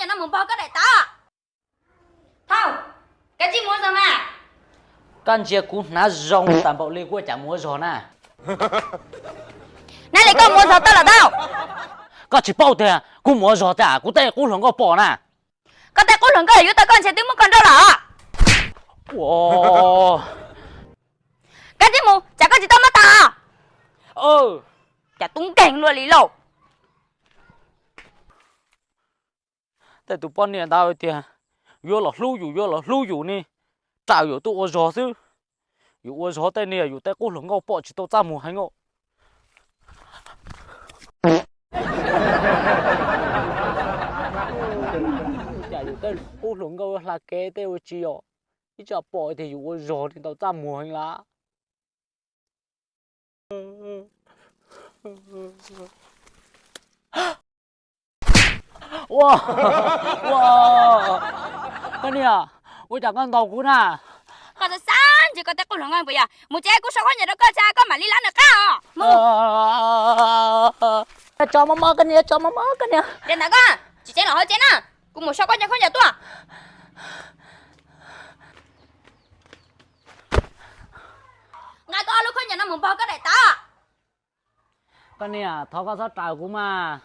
no mus npog koj daim tawv. Thauj, koj tsis mus zog mas. Koj ntsia kuv hnav zoo tas npaum li kuv cas mus ua zog na. Nab li koj mus ua zog tau los tau. Koj tsis paub tias kuv mus ua zog tiag, kuv tej qub hluas nkauj pom na. Koj tej qub hluas nkauj yuav tau koj ntshe twb muab koj nrauj lawm. Ua, koj tsis mus, tsam koj tsis tau muab tag. Cas tub nkeeg luaj li lauj. Tej tus poj niam ntawd tias yuav los hlub yus, yuav los hlub yus ne, raws yus tuaj ua zog xwb. Yus ua zog tej niag yus tej qub hluas nkauj pom tsis tau txaj muag heev os. Cas yus tej qub hluas nkauj hla kev tej ua tsis os, ib tsam pom tias yus ua zog ne tau txaj muag heev lawm. Ua, ua, koj niam, ua cas koj ntaus kuv na? Koj xav xav ntsis koj tej qub hluas nkauj puas yog? Mus tsev, kuv sau khaub ncaws rau koj tsa koj mam li lab nws qab os. Mus. Tso mov mov koj niam, tso mov mov koj niam. Daim ntawv koj tsis tseev los hauv tsev na, kuv mus sau koj cov khaub ncaws tuaj. Nqa koj ob lub khaub ncaws no mus npog koj daim tawv. Koj niam, thov koj txhob raws kuv mas.